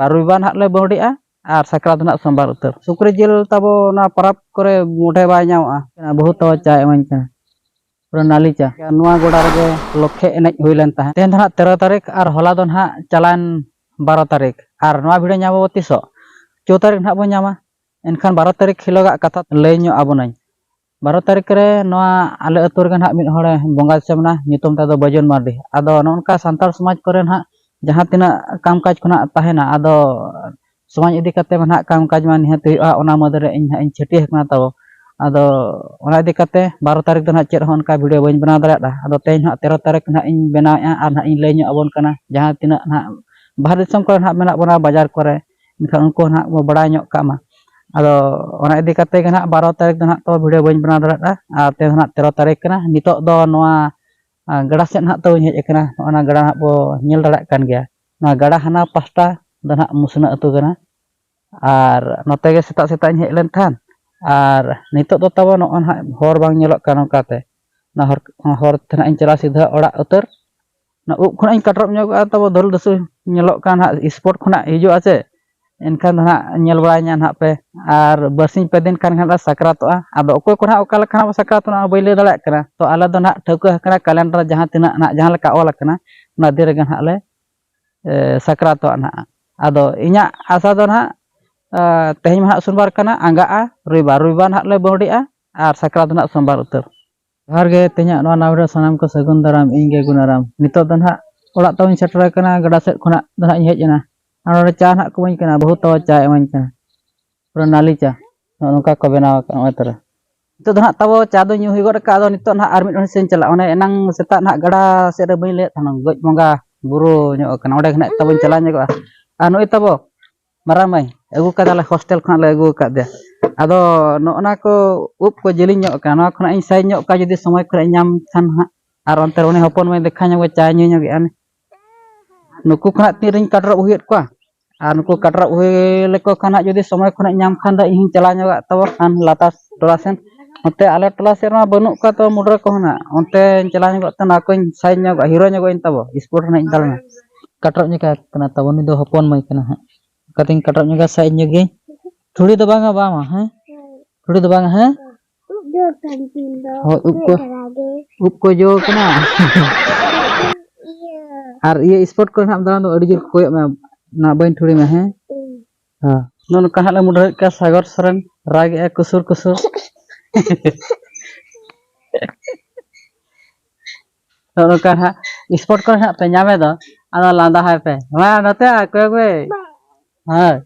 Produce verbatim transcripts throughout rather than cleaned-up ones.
ᱟᱨ ᱨᱚᱵᱤᱵᱟᱨ ᱦᱟᱸᱜ ᱞᱮ ᱵᱟᱹᱣᱰᱤᱜᱼᱟ᱾ ᱟᱨ ᱥᱟᱠᱨᱟᱛ ᱫᱚ ᱦᱟᱸᱜ ᱥᱳᱢᱵᱟᱨ ᱩᱛᱟᱹᱨ᱾ ᱥᱩᱠᱨᱤ ᱡᱤᱞ ᱛᱟᱵᱚ ᱱᱚᱣᱟ ᱯᱚᱨᱚᱵᱽ ᱠᱚᱨᱮ ᱢᱚᱴᱷᱮ ᱵᱟᱭ ᱧᱟᱢᱚᱜᱼᱟ᱾ ᱵᱚᱦᱩᱛ ᱛᱟᱵᱚ ᱪᱟ ᱮᱢᱟᱹᱧ ᱠᱟᱱᱟ, ᱯᱩᱨᱟᱹ ᱱᱟᱹᱞᱤ ᱪᱟ᱾ ᱱᱚᱣᱟ ᱜᱚᱰᱟ ᱨᱮᱜᱮ ᱞᱚᱠᱷᱮ ᱮᱱᱮᱡ ᱦᱩᱭ ᱞᱮᱱ ᱛᱟᱦᱮᱸᱫ᱾ ᱛᱮᱦᱮᱧ ᱫᱚ ᱦᱟᱸᱜ ᱛᱮᱨᱚ ᱛᱟᱹᱨᱤᱠᱷ ᱟᱨ ᱦᱚᱞᱟ ᱫᱚ ᱦᱟᱸᱜ ᱪᱟᱞᱟᱣᱮᱱ ᱵᱟᱨᱚ ᱛᱟᱹᱨᱤᱠᱷ᱾ ᱟᱨ ᱱᱚᱣᱟ ᱵᱷᱤᱰᱤᱭᱳ ᱧᱟᱢ ᱟᱵᱚ ᱛᱤᱥᱚᱜ? ᱪᱳᱫᱽᱫᱚ ᱛᱟᱹᱨᱤᱠᱷ ᱦᱟᱸᱜ ᱵᱚᱱ ᱧᱟᱢᱟ᱾ ᱮᱱᱠᱷᱟᱱ ᱵᱟᱨᱚ ᱛᱟᱹᱨᱤᱠᱷ ᱦᱤᱞᱳᱜᱟᱜ ᱠᱟᱛᱷᱟ ᱞᱟᱹᱭ ᱧᱚᱜ ᱟᱵᱚᱱᱟᱹᱧ᱾ ᱵᱟᱨᱚ ᱛᱟᱹᱨᱤᱠᱷ ᱨᱮ ᱱᱚᱣᱟ ᱟᱞᱮ ᱟᱹᱛᱩ ᱨᱮᱜᱮ ᱱᱟᱦᱟᱜ ᱢᱤᱫ ᱦᱚᱲᱮ ᱵᱚᱸᱜᱟ ᱫᱤᱥᱚᱢ ᱮᱱᱟ, ᱧᱩᱛᱩᱢ ᱛᱟᱭ ᱫᱚ ᱵᱟᱹᱡᱩᱱ ᱢᱟᱨᱰᱤ᱾ ᱟᱫᱚ ᱱᱚᱜᱼᱚ ᱱᱚᱝᱠᱟ ᱥᱟᱱᱛᱟᱲ ᱥᱚᱢᱟᱡᱽ ᱠᱚᱨᱮ ᱱᱟᱦᱟᱜ ᱡᱟᱦᱟᱸ ᱛᱤᱱᱟᱹᱜ ᱠᱟᱢ ᱠᱟᱡᱽ ᱠᱷᱚᱱᱟᱜ ᱛᱟᱦᱮᱱᱟ, ᱟᱫᱚ ᱥᱚᱢᱟᱡᱽ ᱤᱫᱤ ᱠᱟᱛᱮ ᱢᱟ ᱱᱟᱦᱟᱜ ᱠᱟᱢ ᱠᱟᱡᱽ ᱢᱟ ᱱᱤᱦᱟᱹᱛ ᱦᱩᱭᱩᱜᱼᱟ, ᱚᱱᱟ ᱢᱩᱫᱽ ᱨᱮ ᱤᱧ ᱱᱟᱦᱟᱜ ᱤᱧ ᱪᱷᱟᱹᱴᱭᱟᱹ ᱟᱠᱟᱱᱟ ᱛᱟᱵᱚ᱾ ᱟᱫᱚ ᱚᱱᱟ ᱤᱫᱤ ᱠᱟᱛᱮ ᱵᱟᱨᱚ ᱛᱟᱹᱨᱤᱠᱷ ᱫᱚ ᱱᱟᱦᱟᱜ ᱪᱮᱫ ᱦᱚᱸ ᱚᱱᱠᱟ ᱵᱷᱤᱰᱤᱭᱳ ᱵᱟᱹᱧ ᱵᱮᱱᱟᱣ ᱫᱟᱲᱮᱭᱟᱜᱼᱟ᱾ ᱟᱫᱚ ᱛᱮᱦᱮᱧ ᱱᱟᱦᱟᱜ ᱛᱮᱨᱚ ᱛᱟᱹᱨᱤᱠᱷ ᱱᱟᱦᱟᱜ ᱤᱧ ᱵᱮᱱᱟᱣᱮᱫᱼᱟ ᱟᱨ ᱱᱟᱦᱟᱜ ᱤᱧ ᱞᱟᱹᱭ ᱧᱚᱜ ᱟᱵᱚᱱ ᱠᱟᱱᱟ, ᱡᱟᱦᱟᱸ ᱛᱤᱱᱟᱹᱜ ᱱᱟᱦᱟᱜ ᱵᱟᱦᱨᱮ ᱫᱤᱥᱚᱢ ᱠᱚᱨᱮ ᱱᱟᱦᱟᱜ ᱢᱮᱱᱟᱜ ᱵᱚᱱᱟ, ᱵᱟᱡᱟᱨ ᱠᱚᱨᱮ, ᱮᱱᱠᱷᱟᱱ ᱩᱱᱠᱩ ᱱᱟᱦᱟᱜ ᱵᱚ ᱵᱟᱲᱟᱭ ᱧᱚᱜ ᱠᱟᱜ ᱢᱟ᱾ ᱟᱫᱚ ᱚᱱᱟ ᱤᱫᱤ ᱠᱟᱛᱮ ᱜᱮ ᱱᱟᱦᱟᱜ ᱵᱟᱨᱚ ᱛᱟᱹᱨᱤᱠᱷ ᱫᱚ ᱱᱟᱦᱟᱜ ᱛᱚ ᱵᱷᱤᱰᱤᱭᱳ ᱵᱟᱹᱧ ᱵᱮᱱᱟᱣ ᱫᱟᱲᱮᱭᱟᱜᱼᱟ᱾ ᱟᱨ ᱛᱮᱦᱮᱧ ᱫᱚ ᱱᱟᱦᱟᱜ ᱛᱮᱨᱚ ᱛᱟᱹᱨᱤᱠᱷ ᱠᱟᱱᱟ᱾ ᱱᱤᱛᱚᱜ ᱫᱚ ᱱᱚᱣᱟ, ᱟᱨ ᱜᱟᱰᱟ ᱥᱮᱫ ᱱᱟᱦᱟᱜ ᱛᱟᱵᱚᱧ ᱦᱮᱡ ᱟᱠᱟᱱᱟ᱾ ᱱᱚᱜᱼᱚ ᱱᱟ ᱜᱟᱰᱟ ᱱᱟᱦᱟᱜ ᱵᱚ ᱧᱮᱞ ᱫᱟᱲᱮᱭᱟᱜ ᱠᱟᱱ ᱜᱮᱭᱟ᱾ ᱱᱚᱣᱟ ᱜᱟᱰᱟ ᱦᱟᱱᱟ ᱯᱟᱥᱴᱟ ᱫᱚ ᱱᱟᱦᱟᱜ ᱢᱩᱥᱱᱟᱹ ᱟᱹᱛᱩ ᱠᱟᱱᱟ᱾ ᱟᱨ ᱱᱚᱛᱮ ᱜᱮ ᱥᱮᱛᱟᱜ ᱥᱮᱛᱟᱜ ᱤᱧ ᱦᱮᱡ ᱞᱮᱱ ᱛᱟᱦᱮᱸᱫ᱾ ᱟᱨ ᱱᱤᱛᱚᱜ ᱫᱚ ᱛᱟᱵᱚ ᱱᱚᱜᱼᱚ ᱱᱟᱦᱟᱜ ᱦᱚᱨ ᱵᱟᱝ ᱧᱮᱞᱚᱜ ᱠᱟᱱᱟ ᱚᱱᱠᱟᱛᱮ᱾ ᱚᱱᱟ ᱦᱚᱨ, ᱚᱱᱟ ᱦᱚᱨ ᱛᱮ ᱱᱟᱦᱟᱜ ᱤᱧ ᱪᱟᱞᱟᱜᱼᱟ ᱥᱤᱫᱷᱟᱹ ᱚᱲᱟᱜ ᱩᱛᱟᱹᱨ᱾ ᱚᱱᱟ ᱩᱵ ᱠᱷᱚᱱᱟᱜ ᱤᱧ ᱠᱟᱴᱨᱚᱜ ᱧᱚᱜᱚᱜᱼᱟ, ᱛᱟᱵᱚ ᱫᱟᱹᱞ ᱫᱟᱹᱥᱩ ᱧᱮᱞᱚᱜ ᱠᱟᱱ ᱦᱟᱸᱜ, ᱥᱯᱚᱴ ᱠᱷᱚᱱᱟᱜ ᱦᱤᱡᱩᱜᱼᱟ ᱪᱮ, ᱮᱱᱠᱷᱟᱱ ᱫᱚ ᱱᱟᱦᱟᱜ ᱧᱮᱞ ᱵᱟᱲᱟᱭ ᱧᱟ ᱱᱟᱦᱟᱜ ᱯᱮ᱾ ᱟᱨ ᱵᱟᱨᱥᱤᱧ ᱯᱮ ᱫᱤᱱ ᱠᱷᱟᱱ ᱜᱮ ᱱᱟᱦᱟᱜ ᱞᱮ ᱥᱟᱠᱨᱟᱛᱚᱜᱼᱟ᱾ ᱟᱫᱚ ᱚᱠᱚᱭ ᱠᱚ ᱱᱟᱦᱟᱜ ᱚᱠᱟ ᱞᱮᱠᱟ ᱱᱟᱦᱟᱜ ᱵᱚ ᱥᱟᱠᱨᱟᱛᱚᱜᱼᱟ, ᱚᱱᱟ ᱵᱟᱹᱧ ᱞᱟᱹᱭ ᱫᱟᱲᱮᱭᱟᱜ ᱠᱟᱱᱟ᱾ ᱛᱚ ᱟᱞᱮ ᱫᱚ ᱱᱟᱦᱟᱜ ᱴᱷᱟᱹᱣᱠᱟᱹ ᱟᱠᱟᱱᱟ ᱠᱮᱞᱮᱱᱰᱟᱨ ᱡᱟᱦᱟᱸ ᱛᱤᱱᱟᱹᱜ ᱱᱟᱦᱟᱜ, ᱡᱟᱦᱟᱸ ᱞᱮᱠᱟ ᱚᱞ ᱟᱠᱟᱱᱟ, ᱚᱱᱟ ᱫᱤᱱ ᱨᱮᱜᱮ ᱱᱟᱦᱟᱜ ᱞᱮ, ᱮ, ᱥᱟᱠᱨᱟᱛᱚᱜᱼᱟ ᱱᱟᱦᱟᱜ᱾ ᱟᱫᱚ ᱤᱧᱟᱹᱜ ᱟᱥᱟ ᱫᱚ ᱱᱟᱦᱟᱜ, ᱮ, ᱛᱮᱦᱮᱧ ᱢᱟ ᱱᱟᱦᱟᱜ ᱥᱳᱢᱵᱟᱨ ᱠᱟᱱᱟ, ᱟᱸᱜᱟᱜᱼᱟ ᱨᱚᱵᱤᱵᱟᱨ, ᱨᱚᱵᱤᱵᱟᱨ ᱱᱟᱦᱟᱜ ᱞᱮ ᱵᱟᱹᱣᱰᱤᱜᱼᱟ ᱟᱨ ᱥᱟᱠᱨᱟᱛ ᱫᱚ ᱱᱟᱦᱟᱜ ᱥᱳᱢᱵᱟᱨ ᱩᱛᱟᱹᱨ᱾ ᱡᱚᱦᱟᱨ ᱜᱮ, ᱛᱮᱦᱮᱧᱟᱜ ᱱᱚᱣᱟ ᱱᱟᱣᱟ ᱵᱷᱤᱰᱤᱭᱳ ᱥᱟᱱᱟᱢ ᱠᱚ ᱥᱟᱹᱜᱩᱱ ᱫᱟᱨᱟᱢ, ᱤᱧ ᱜᱮ ᱜᱩᱱᱟᱨᱟᱢ᱾ ᱱᱤᱛᱚᱜ ᱫᱚ ᱱᱟᱦᱟᱜ ᱚᱲᱟᱜ ᱛᱟᱵᱚᱧ ᱥᱮᱴᱮᱨ ᱟᱠᱟᱱᱟ, ᱜᱟᱰᱟ ᱥᱮᱫ ᱠᱷᱚᱱᱟᱜ ᱫᱚ ᱱᱟᱦᱟᱜ ᱤᱧ ᱦᱮᱡ ᱮᱱᱟ᱾ ᱟᱨ ᱱᱚᱰᱮ ᱪᱟ ᱱᱟᱦᱟᱜ ᱠᱚ ᱮᱢᱟᱹᱧ ᱠᱟᱱᱟ, ᱵᱟᱹᱦᱩ ᱛᱟᱵᱚ ᱪᱟ ᱮᱢᱟᱹᱧ ᱠᱟᱱᱟ, ᱯᱩᱨᱟᱹ ᱱᱟᱹᱞᱤ ᱪᱟ᱾ ᱱᱚᱜᱼᱚ ᱱᱚᱝᱠᱟ ᱠᱚ ᱵᱮᱱᱟᱣ ᱟᱠᱟᱫ, ᱱᱚᱜᱼᱚᱭ ᱛᱚᱨᱟ᱾ ᱱᱤᱛᱚᱜ ᱫᱚ ᱱᱟᱦᱟᱜ ᱛᱟᱵᱚ ᱪᱟ ᱫᱚ ᱧᱩ ᱦᱩᱭ ᱜᱚᱫ ᱟᱠᱟᱫ, ᱟᱫᱚ ᱱᱤᱛᱚᱜ ᱱᱟᱦᱟᱜ ᱟᱨ ᱢᱤᱫ ᱦᱚᱲ ᱥᱮᱫ ᱤᱧ ᱪᱟᱞᱟᱜᱼᱟ᱾ ᱚᱱᱮ ᱮᱱᱟᱝ ᱥᱮᱛᱟᱜ ᱱᱟᱦᱟᱜ ᱜᱟᱰᱟ ᱥᱮᱫ ᱨᱮ ᱵᱟᱹᱧ ᱞᱟᱹᱭᱮᱫ ᱛᱟᱦᱮᱱᱟ, ᱜᱚᱡ ᱵᱚᱸᱜᱟ ᱵᱩᱨᱩ ᱧᱚᱜ ᱟᱠᱟᱱᱟ, ᱚᱸᱰᱮ ᱜᱮ ᱱᱟᱦᱟᱜ ᱛᱟᱵᱚᱧ ᱪᱟᱞᱟᱣ ᱧᱚᱜᱚᱜᱼᱟ᱾ ᱟᱨ ᱱᱩᱭ ᱛᱟᱵᱚ ᱢᱟᱨᱟᱝ ᱢᱟᱹᱭ ᱟᱹᱜᱩ ᱠᱟᱫᱟᱞᱮ, ᱦᱳᱥᱴᱮᱞ ᱠᱷᱚᱱᱟᱜ ᱞᱮ ᱟᱹᱜᱩ ᱟᱠᱟᱫᱮᱭᱟ᱾ ᱟᱫᱚ ᱱᱚᱜᱼᱚ ᱱᱟ ᱠᱚ ᱩᱵ ᱠᱚ ᱡᱮᱞᱮᱧ ᱧᱚᱜ ᱟᱠᱟᱱᱟ, ᱱᱚᱣᱟ ᱠᱷᱚᱱᱟᱜ ᱤᱧ ᱥᱟᱭᱤᱡᱽ ᱧᱚᱜ ᱠᱟᱜᱼᱟ, ᱡᱩᱫᱤ ᱥᱚᱢᱚᱭ ᱠᱷᱚᱱᱟᱜ ᱤᱧ ᱧᱟᱢ ᱠᱷᱟᱱ ᱦᱟᱸᱜ᱾ ᱟᱨ ᱚᱱᱛᱮ ᱨᱮ ᱩᱱᱤ ᱦᱚᱯᱚᱱ ᱢᱟᱹᱭ ᱫᱮᱠᱷᱟ ᱧᱚᱜ ᱪᱟᱭ ᱧᱩ ᱧᱚᱜᱮᱜᱼᱟ᱾ ᱱᱩᱠᱩ ᱠᱷᱚᱱᱟᱜ ᱛᱤᱱ ᱨᱤᱧ ᱠᱟᱴᱨᱚᱜ ᱦᱩᱭᱮᱫ ᱠᱚᱣᱟ, ᱟᱨ ᱱᱩᱠᱩ ᱠᱟᱴᱨᱚᱜ ᱦᱩᱭ ᱞᱮᱠᱚ ᱠᱷᱟᱱ ᱦᱟᱸᱜ, ᱡᱩᱫᱤ ᱥᱚᱢᱚᱭ ᱠᱷᱚᱱᱟᱜ ᱤᱧ ᱧᱟᱢ ᱠᱷᱟᱱ ᱫᱚ, ᱤᱧ ᱦᱚᱸᱧ ᱪᱟᱞᱟᱣ ᱧᱚᱜᱚᱜ ᱛᱟᱵᱚ ᱠᱷᱟᱱ ᱞᱟᱛᱟᱨ ᱴᱚᱞᱟ ᱥᱮᱱ᱾ ᱱᱚᱛᱮ ᱟᱞᱮ ᱴᱚᱞᱟ ᱥᱮᱫ ᱨᱮᱢᱟ ᱵᱟᱹᱱᱩᱜ ᱠᱚᱣᱟ ᱛᱚ ᱢᱩᱰᱨᱟᱹ ᱠᱚᱦᱚᱸ ᱱᱟᱜ, ᱚᱱᱛᱮᱧ ᱪᱟᱞᱟᱣ ᱧᱚᱜᱚᱜ ᱛᱮ ᱱᱚᱣᱟ ᱠᱚᱧ ᱥᱟᱭᱤᱡᱽ ᱧᱚᱜᱚᱜᱼᱟ, ᱦᱤᱨᱳ ᱧᱚᱜᱚᱜ ᱤᱧ ᱛᱟᱵᱚ, ᱥᱯᱳᱨᱴ ᱨᱮ ᱱᱟᱜ ᱤᱧ ᱫᱟᱬᱟᱱᱟ᱾ ᱠᱟᱴᱨᱚᱜ ᱧᱚᱜ ᱠᱟᱱᱟ ᱛᱟᱵᱚ, ᱩᱱᱤ ᱫᱚ ᱦᱚᱯᱚᱱ ᱢᱟᱹᱭ ᱠᱟᱱᱟ ᱦᱟᱸᱜ᱾ ᱠᱟᱛᱮᱧ ᱠᱟᱴᱨᱚᱜ ᱧᱚᱜᱟ ᱥᱮ ᱤᱧ ᱧᱚᱜ ᱜᱤᱧ᱾ ᱴᱷᱩᱲᱤ ᱫᱚ ᱵᱟᱝᱟ, ᱵᱟᱝᱟ, ᱦᱮᱸ? ᱴᱷᱩᱲᱤ ᱫᱚ ᱵᱟᱝᱟ, ᱦᱮᱸ? ᱩᱵ ᱡᱚ ᱠᱟᱱ ᱛᱤᱧ ᱫᱚ᱾ ᱦᱳᱭ, ᱩᱵ ᱠᱚ, ᱪᱮᱫ ᱞᱮᱠᱟ ᱜᱮ? ᱩᱵ ᱠᱚ ᱡᱚ ᱠᱟᱱᱟ᱾ ᱤᱭᱟᱹ᱾ ᱟᱨ ᱤᱭᱟᱹ spot ᱠᱚᱨᱮ ᱱᱟᱜ ᱫᱟᱬᱟᱱ ᱫᱚ ᱟᱹᱰᱤ ᱡᱳᱨ ᱠᱚ ᱠᱚᱭᱚᱜ ᱢᱮ, ᱱᱟ ᱵᱟᱹᱧ ᱴᱷᱩᱲᱤ ᱢᱮ, ᱦᱮᱸ? ᱦᱩᱸ᱾ ᱦᱮᱸ᱾ ᱱᱚᱜᱼᱚ ᱱᱚᱝᱠᱟ ᱦᱟᱸᱜ ᱞᱮ ᱢᱩᱰᱨᱟᱹᱣᱮᱫ ᱠᱚᱣᱟ ᱥᱟᱜᱚᱨ ᱥᱚᱨᱮᱱ, ᱨᱟᱜᱮᱜᱼᱟᱭ ᱠᱩᱥᱩᱨ ᱠᱩᱥᱩᱨ᱾ ᱱᱚᱜᱼᱚ ᱱᱚᱝᱠᱟ ᱦᱟᱸᱜ spot ᱠᱚᱨᱮ ᱦᱟᱸᱜ ᱯᱮ ᱧᱟᱢᱮ ᱫᱚ, ᱟᱫᱚ ᱞᱟᱸᱫᱟ ᱦᱟᱭ ᱯᱮ, "ᱢᱟ ᱱᱚᱛᱮ ᱟᱭ, ᱠᱚᱭᱚᱜ ᱢᱮ᱾" ᱦᱳᱭ᱾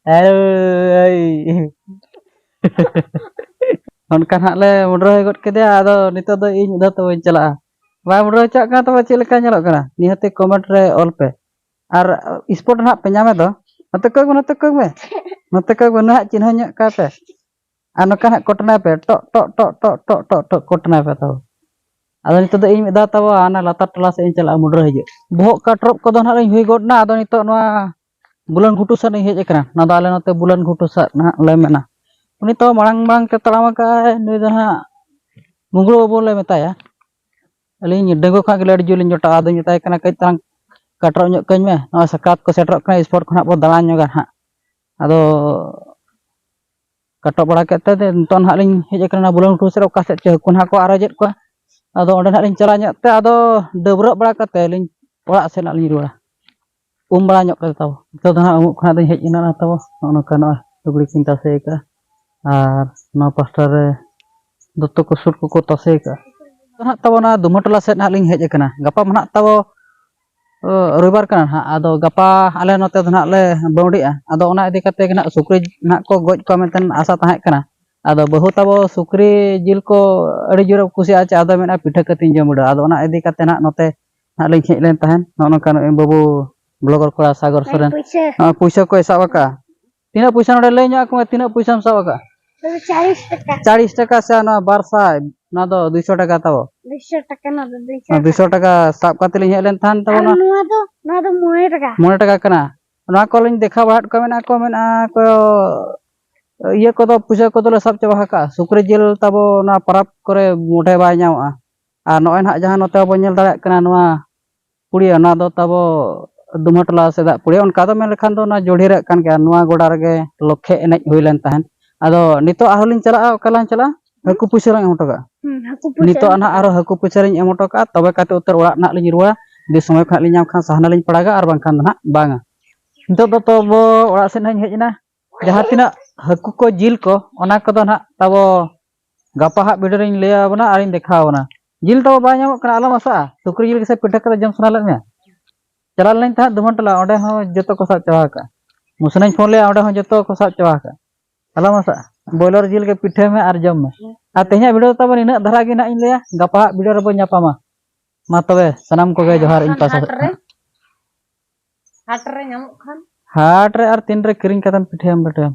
ᱮᱭ᱾ ᱚᱱᱠᱟ ᱱᱟᱦᱟᱜ ᱞᱮ ᱢᱩᱰᱨᱟᱹ ᱦᱩᱭ ᱜᱚᱫ ᱠᱮᱫᱮᱭᱟ᱾ ᱟᱫᱚ ᱱᱤᱛᱚᱜ ᱫᱚ ᱤᱧ ᱢᱤᱫ ᱫᱷᱟᱣ ᱛᱮ ᱵᱟᱹᱧ ᱪᱟᱞᱟᱜᱼᱟ᱾ ᱵᱟᱭ ᱢᱩᱰᱨᱟᱹ ᱦᱚᱪᱚᱣᱟᱜ ᱠᱟᱱᱟ, ᱛᱚᱵᱮ ᱪᱮᱫ ᱞᱮᱠᱟ ᱧᱮᱞᱚᱜ ᱠᱟᱱᱟ? ᱱᱤᱦᱟᱹᱛ comment ᱨᱮ ᱚᱞ ᱯᱮ᱾ ᱟᱨ spot ᱱᱟᱦᱟᱜ ᱯᱮ ᱧᱟᱢᱮ ᱫᱚ, ᱱᱚᱛᱮ ᱠᱚᱭᱚᱜ ᱢᱮ, ᱱᱚᱛᱮ ᱠᱚᱭᱚᱜ ᱢᱮ᱾ ᱱᱚᱛᱮ ᱠᱚᱭᱚᱜ ᱢᱮ, ᱱᱩᱱᱟᱹᱜ ᱪᱤᱱᱦᱟᱹ ᱧᱚᱜ ᱠᱟᱭ ᱯᱮ᱾ ᱟᱨ ᱱᱚᱝᱠᱟ ᱱᱟᱦᱟᱜ ᱠᱚᱴᱱᱟᱭ ᱯᱮ, ᱴᱚᱜ, ᱴᱚᱜ, ᱴᱚᱜ, ᱠᱚᱴᱱᱟᱭ ᱯᱮ ᱛᱟᱵᱚ᱾ ᱟᱫᱚ ᱱᱤᱛᱚᱜ ᱫᱚ ᱤᱧ ᱢᱤᱫ ᱫᱷᱟᱣ ᱛᱟᱵᱚ ᱦᱟᱱᱟ ᱞᱟᱛᱟᱨ ᱴᱚᱞᱟ ᱥᱮᱫ ᱤᱧ ᱪᱟᱞᱟᱜᱼᱟ, ᱢᱩᱰᱨᱟᱹ ᱦᱤᱡᱩᱜ᱾ ᱵᱚᱦᱚᱜ ᱠᱟᱴᱨᱚᱜ ᱠᱚᱫᱚ ᱱᱟᱦᱟᱜ ᱞᱤᱧ ᱦᱩᱭ ᱜᱚᱫ ᱱᱟ, ᱟᱫᱚ ᱱᱤᱛᱚᱜ ᱱᱚᱣᱟ ᱵᱩᱞᱟᱹᱱ ᱜᱷᱩᱴᱩ ᱥᱮᱫ ᱤᱧ ᱦᱮᱡ ᱟᱠᱟᱱᱟ᱾ ᱱᱚᱣᱟ ᱫᱚ ᱟᱞᱮ ᱱᱚᱛᱮ ᱵᱩᱞᱟᱹᱱ ᱜᱷᱩᱴᱩ ᱥᱮᱫ ᱱᱟᱦᱟᱜ ᱞᱮ ᱢᱮᱱᱟ᱾ ᱩᱱᱤ ᱛᱚ ᱢᱟᱲᱟᱝ ᱢᱟᱲᱟᱝ ᱛᱮ ᱛᱟᱲᱟᱢ ᱟᱠᱟᱫᱼᱟᱭ, ᱱᱩᱭ ᱫᱚ ᱱᱟᱦᱟᱜ ᱢᱩᱜᱽᱲᱩ ᱵᱟᱹᱵᱩ ᱞᱮ ᱢᱮᱛᱟᱭᱟ᱾ ᱟᱹᱞᱤᱧ ᱰᱟᱺᱜᱩᱣᱟᱹ ᱠᱷᱚᱱᱟᱜ ᱜᱮ ᱟᱹᱰᱤ ᱡᱳᱨ ᱞᱤᱧ ᱡᱚᱴᱟᱜᱼᱟ᱾ ᱟᱫᱚᱧ ᱢᱮᱛᱟᱭ ᱠᱟᱱᱟ, "ᱠᱟᱹᱡ ᱛᱟᱞᱟᱝ ᱠᱟᱴᱨᱚᱜ ᱧᱚᱜ ᱠᱟᱹᱧ ᱢᱮ, ᱱᱚᱣᱟ ᱥᱟᱠᱨᱟᱛ ᱠᱚ ᱥᱮᱴᱮᱨᱚᱜ ᱠᱟᱱᱟ, spot ᱠᱷᱚᱱᱟᱜ ᱵᱚ ᱫᱟᱬᱟ ᱧᱚᱜᱟ ᱱᱟᱦᱟᱜ᱾" ᱟᱫᱚ ᱠᱟᱴᱨᱚᱜ ᱵᱟᱲᱟ ᱠᱮᱫ ᱛᱮ ᱱᱤᱛᱚᱜ ᱱᱟᱦᱟᱜ ᱞᱤᱧ ᱦᱮᱡ ᱟᱠᱟᱱᱟ ᱵᱩᱞᱟᱹᱱ ᱜᱷᱩᱴᱩ ᱥᱮᱫ, ᱚᱠᱟ ᱥᱮᱫ ᱪᱚ ᱦᱟᱹᱠᱩ ᱱᱟᱦᱟᱜ ᱠᱚ ᱟᱨᱮᱡᱮᱫ ᱠᱚᱣᱟ᱾ ᱟᱫᱚ ᱚᱸᱰᱮ ᱱᱟᱦᱟᱜ ᱞᱤᱧ ᱪᱟᱞᱟᱣ ᱧᱚᱜ ᱛᱮ, ᱟᱫᱚ ᱰᱟᱹᱵᱽᱨᱟᱹᱜ ᱵᱟᱲᱟ ᱠᱟᱛᱮ ᱞᱤᱧ ᱚᱲᱟᱜ ᱥᱮᱫ ᱱᱟᱦᱟᱜ ᱞᱤᱧ ᱨᱩᱣᱟᱹᱲᱟ᱾ ᱩᱢ ᱵᱟᱲᱟ ᱧᱚᱜ ᱠᱟᱛᱮ ᱛᱟᱵᱚ᱾ ᱱᱤᱛᱚᱜ ᱫᱚ ᱱᱟᱦᱟᱜ ᱩᱢᱩᱜ ᱠᱷᱚᱱᱟᱜ ᱫᱚᱧ ᱦᱮᱡ ᱮᱱᱟ᱾ ᱱᱚᱜᱼᱚ ᱛᱟᱵᱚ, ᱱᱚᱜᱼᱚ ᱱᱚᱝᱠᱟ ᱱᱚᱜᱼᱚᱭ ᱞᱩᱜᱽᱲᱤ ᱠᱚᱧ ᱛᱟᱥᱮ ᱟᱠᱟᱫᱼᱟ᱾ ᱟᱨ ᱱᱚᱣᱟ ᱯᱟᱥᱴᱟ ᱨᱮ ᱫᱚᱛᱚ ᱠᱚ ᱥᱩᱴ ᱠᱚᱠᱚ ᱛᱟᱥᱮ ᱟᱠᱟᱫᱼᱟ᱾ ᱱᱟᱦᱟᱜ ᱛᱟᱵᱚ ᱱᱚᱣᱟ ᱫᱩᱢᱦᱟᱹ ᱴᱚᱞᱟ ᱥᱮᱫ ᱱᱟᱦᱟᱜ ᱞᱤᱧ ᱦᱮᱡ ᱟᱠᱟᱱᱟ᱾ ᱜᱟᱯᱟ ᱢᱟ ᱱᱟᱦᱟᱜ ᱛᱟᱵᱚ, ᱚ, ᱨᱚᱵᱤᱵᱟᱨ ᱠᱟᱱᱟ ᱱᱟᱦᱟᱜ᱾ ᱟᱫᱚ ᱜᱟᱯᱟ ᱟᱞᱮ ᱱᱚᱛᱮ ᱫᱚ ᱱᱟᱦᱟᱜ ᱞᱮ ᱵᱟᱹᱣᱰᱤᱜᱼᱟ᱾ ᱟᱫᱚ ᱚᱱᱟ ᱤᱫᱤ ᱠᱟᱛᱮ ᱜᱮ ᱱᱟᱦᱟᱜ ᱥᱩᱠᱨᱤ ᱱᱟᱦᱟᱜ ᱠᱚ ᱜᱚᱡ ᱠᱚᱣᱟ ᱢᱮᱱᱛᱮ ᱟᱥᱟ ᱛᱟᱦᱮᱸ ᱠᱟᱱᱟ᱾ ᱟᱫᱚ ᱵᱟᱹᱦᱩ ᱛᱟᱵᱚ ᱥᱩᱠᱨᱤ ᱡᱤᱞ ᱠᱚ ᱟᱹᱰᱤ ᱡᱳᱨᱮ ᱠᱩᱥᱤᱭᱟᱜᱼᱟ ᱪᱮ, ᱟᱫᱚ ᱢᱮᱱᱟ ᱯᱤᱴᱷᱟᱹ ᱠᱟᱛᱮᱧ ᱡᱚᱢ ᱵᱤᱰᱟᱹᱣᱟ᱾ ᱟᱫᱚ ᱚᱱᱟ ᱤᱫᱤ ᱠᱟᱛᱮ ᱱᱟᱦᱟᱜ ᱱᱚᱛᱮ ᱱᱟᱦᱟᱜ ᱞᱤᱧ ᱦᱮᱡ ᱞᱮᱱ ᱛᱟᱦᱮᱸᱫ᱾ ᱱᱚᱜᱼᱚ ᱱᱚᱝᱠᱟ ᱱᱚᱜᱼᱚᱭ ᱵᱟᱹᱵᱩ blogger ᱠᱚᱲᱟ ᱥᱟᱜᱚᱨ ᱥᱚᱨᱮᱱ ᱯᱩᱭᱥᱟᱹ᱾ ᱱᱚᱜᱼᱚᱭ ᱯᱩᱭᱥᱟᱹ ᱠᱚᱭ ᱥᱟᱵ ᱟᱠᱟᱫᱼᱟ᱾ ᱛᱤᱱᱟᱹᱜ ᱯᱩᱭᱥᱟᱹ ᱱᱚᱰᱮ ᱞᱟᱹᱭ ᱧᱚᱜ ᱟᱠᱚ ᱢᱮ, ᱛᱤᱱᱟᱹᱜ ᱯᱩᱭᱥᱟᱹᱢ ᱥᱟᱵ ᱟᱠᱟᱫᱼᱟ? ᱪᱟᱞᱤᱥ ᱴᱟᱠᱟ᱾ ᱪᱟᱞᱤᱥ ᱴᱟᱠᱟ ᱥᱮ ᱱᱚᱣᱟ ᱵᱟᱨ ᱥᱟᱭ? ᱱᱚᱣᱟ ᱫᱚ ᱫᱩᱭᱥᱚ ᱴᱟᱠᱟ ᱛᱟᱵᱚ᱾ ᱫᱩᱭᱥᱚ ᱴᱟᱠᱟ, ᱱᱚᱣᱟ ᱫᱚ ᱫᱩᱭᱥᱚ ᱱᱚᱣᱟ ᱫᱩᱭᱥᱚ ᱴᱟᱠᱟ᱾ ᱴᱟᱠᱟ ᱥᱟᱵ ᱠᱟᱛᱮ ᱞᱤᱧ ᱦᱮᱡ ᱞᱮᱱ ᱛᱟᱦᱮᱸᱫ ᱛᱟᱵᱚ᱾ ᱟᱨ ᱱᱚᱣᱟ ᱱᱚᱣᱟ ᱫᱚ, ᱱᱚᱣᱟ ᱫᱚ ᱢᱚᱬᱮ ᱴᱟᱠᱟ᱾ ᱢᱚᱬᱮ ᱴᱟᱠᱟ ᱠᱟᱱᱟ᱾ ᱱᱚᱣᱟ ᱠᱚᱞᱤᱧ ᱫᱮᱠᱷᱟᱣ ᱵᱟᱲᱟᱭᱮᱫ ᱠᱚᱣᱟ, ᱢᱮᱱᱟ ᱠᱚ, ᱢᱮᱱᱟ ᱠᱚ, ᱤᱭᱟᱹ ᱠᱚᱫᱚ, ᱯᱩᱭᱥᱟᱹ ᱠᱚᱫᱚᱞᱮ ᱥᱟᱵ ᱪᱟᱵᱟ ᱟᱠᱟᱫᱼᱟ᱾ ᱥᱩᱠᱨᱤ ᱡᱤᱞ ᱛᱟᱵᱚ ᱱᱚᱣᱟ ᱯᱟᱨᱟᱵᱽ ᱠᱚᱨᱮ ᱢᱚᱴᱷᱮ ᱵᱟᱭ ᱧᱟᱢᱚᱜᱼᱟ᱾ ᱟᱨ ᱱᱚᱜᱼᱚᱭ ᱱᱟᱦᱟᱜ ᱡᱟᱦᱟᱸ ᱱᱚᱛᱮ ᱵᱚᱱ ᱧᱮᱞ ᱫᱟᱲᱮᱭᱟᱜ ᱠᱟᱱᱟ, ᱱᱚᱣᱟ ᱯᱩᱲᱤᱭᱟᱹ, ᱱᱚᱣᱟ ᱫᱚ ᱛᱟᱵᱚ ᱫᱩᱢᱦᱟᱹ ᱴᱚᱞᱟ ᱥᱮ ᱫᱟᱜ ᱯᱩᱲᱤᱭᱟᱹ, ᱚᱱᱠᱟ ᱫᱚ ᱢᱮᱱ ᱞᱮᱠᱷᱟᱱ ᱫᱚ ᱚᱱᱟ ᱡᱳᱲᱦᱤ ᱨᱮᱭᱟᱜ ᱠᱟᱱ ᱜᱮᱭᱟ᱾ ᱱᱚᱣᱟ ᱜᱚᱰᱟ ᱨᱮᱜᱮ ᱞᱚᱠᱷᱮ ᱮᱱᱮᱡ ᱦᱩᱭ ᱞᱮᱱ ᱛᱟᱦᱮᱸᱫ᱾ ᱟᱫᱚ ᱱᱤᱛᱚᱜ ᱟᱨᱦᱚᱸ ᱞᱤᱧ ᱪᱟᱞᱟᱜᱼᱟ, ᱚᱠᱟ ᱞᱟᱝ ᱪᱟᱞᱟᱜᱼᱟ? ᱦᱟᱹᱠᱩ ᱯᱩᱭᱥᱟᱹ ᱞᱟᱝ ᱮᱢ ᱦᱚᱴᱚ ᱠᱟᱜᱼᱟ᱾ ᱦᱩᱸ, ᱦᱟᱹᱠᱩ ᱯᱩᱭᱥᱟᱹ ᱱᱤᱛᱚᱜ ᱮᱢ ᱱᱟᱦᱟᱜ ᱦᱚᱴᱚ ᱟᱨᱦᱚᱸ ᱦᱟᱹᱠᱩ ᱯᱩᱭᱥᱟᱹ ᱞᱤᱧ ᱮᱢ ᱦᱚᱴᱚ ᱠᱟᱜᱼᱟ, ᱛᱚᱵᱮ ᱠᱟᱛᱮ ᱩᱛᱟᱹᱨ ᱚᱲᱟᱜ ᱱᱟᱦᱟᱜ ᱞᱤᱧ ᱨᱩᱣᱟᱹᱲᱟ᱾ ᱡᱩᱫᱤ ᱥᱚᱢᱚᱭ ᱠᱷᱚᱱᱟᱜ ᱞᱤᱧ ᱧᱟᱢ ᱠᱷᱟᱱ ᱥᱟᱦᱟᱱᱟ ᱞᱤᱧ ᱯᱟᱲᱟᱜᱟ, ᱟᱨ ᱵᱟᱝᱠᱷᱟᱱ ᱫᱚ ᱱᱟᱦᱟᱜ ᱵᱟᱝᱟ᱾ ᱱᱤᱛᱚᱜ ᱫᱚ ᱛᱚᱵᱚ ᱚᱲᱟᱜ ᱥᱮᱫ ᱱᱟᱦᱟᱜ ᱤᱧ ᱦᱮᱡ ᱮᱱᱟ᱾ ᱡᱟᱦᱟᱸ ᱛᱤᱱᱟᱹᱜ ᱦᱟᱹᱠᱩ ᱠᱚ, ᱡᱤᱞ ᱠᱚ, ᱚᱱᱟ ᱠᱚᱫᱚ ᱱᱟᱦᱟᱜ ᱛᱟᱵᱚ ᱜᱟᱯᱟ ᱦᱟᱸᱜ video ᱨᱤᱧ ᱞᱟᱹᱭ ᱟᱵᱚᱱᱟ ᱟᱨᱤᱧ ᱫᱮᱠᱷᱟᱣ ᱟᱵᱚᱱᱟ᱾ ᱡᱤᱞ ᱛᱟᱵᱚ ᱵᱟᱭ ᱧᱟᱢᱚᱜ ᱠᱟᱱᱟ, ᱟᱞᱚᱢ ᱟᱥᱟᱜᱼᱟ᱾ ᱥᱩᱠᱨᱤ ᱡᱤᱞ ᱜᱮᱥᱮ ᱯᱤᱴᱷᱟᱹ ᱠᱟᱛᱮ ᱡᱚᱢ ᱥᱟᱱᱟ ᱞᱮᱫ ᱢᱮᱭᱟ? ᱪᱟᱞᱟᱣ ᱞᱮᱱᱟᱧ ᱛᱟᱦᱮᱸᱫ ᱫᱩᱢᱟᱹᱱ ᱴᱚᱞᱟ, ᱚᱸᱰᱮ ᱦᱚᱸ ᱡᱚᱛᱚ ᱠᱚ ᱥᱟᱵ ᱪᱟᱵᱟ ᱟᱠᱟᱫᱼᱟ᱾ ᱢᱩᱥᱱᱟᱹᱧ ᱯᱷᱳᱱ ᱞᱮᱫᱼᱟ, ᱚᱸᱰᱮ ᱦᱚᱸ ᱡᱚᱛᱚ ᱠᱚ ᱥᱟᱵ ᱪᱟᱵᱟ ᱟᱠᱟᱫᱼᱟ᱾ ᱟᱞᱚᱢ ᱟᱥᱟᱜᱼᱟ, ᱵᱚᱭᱞᱟᱨ ᱡᱤᱞ ᱜᱮ ᱯᱤᱴᱷᱟᱹᱭ ᱢᱮ ᱟᱨ ᱡᱚᱢ ᱢᱮ᱾ ᱟᱨ ᱛᱮᱦᱮᱧᱟᱜ video ᱫᱚ ᱛᱟᱵᱚᱱ ᱤᱱᱟᱹᱜ ᱫᱷᱟᱨᱟ ᱜᱮ ᱱᱟᱦᱟᱜ ᱤᱧ ᱞᱟᱹᱭᱟ, ᱜᱟᱯᱟ ᱦᱟᱸᱜ video ᱨᱮᱵᱚᱱ ᱧᱟᱯᱟᱢᱟ᱾ ᱢᱟ ᱛᱚᱵᱮ ᱥᱟᱱᱟᱢ ᱠᱚᱜᱮ ᱡᱚᱦᱟᱨ ᱤᱧ ᱯᱟᱥᱴᱟ ᱦᱟᱴ ᱥᱮᱫ ᱨᱮ, ᱠᱷᱚᱱ᱾ ᱦᱟᱴ ᱨᱮ ᱧᱟᱢᱚᱜ ᱠᱷᱟᱱ᱾ ᱦᱟᱴ ᱨᱮ ᱟᱨ ᱛᱤᱱ ᱨᱮ ᱠᱤᱨᱤᱧ ᱠᱟᱛᱮᱢ ᱯᱤᱴᱷᱟᱹᱭᱟᱢ ᱞᱮᱴᱚᱭᱟᱢ?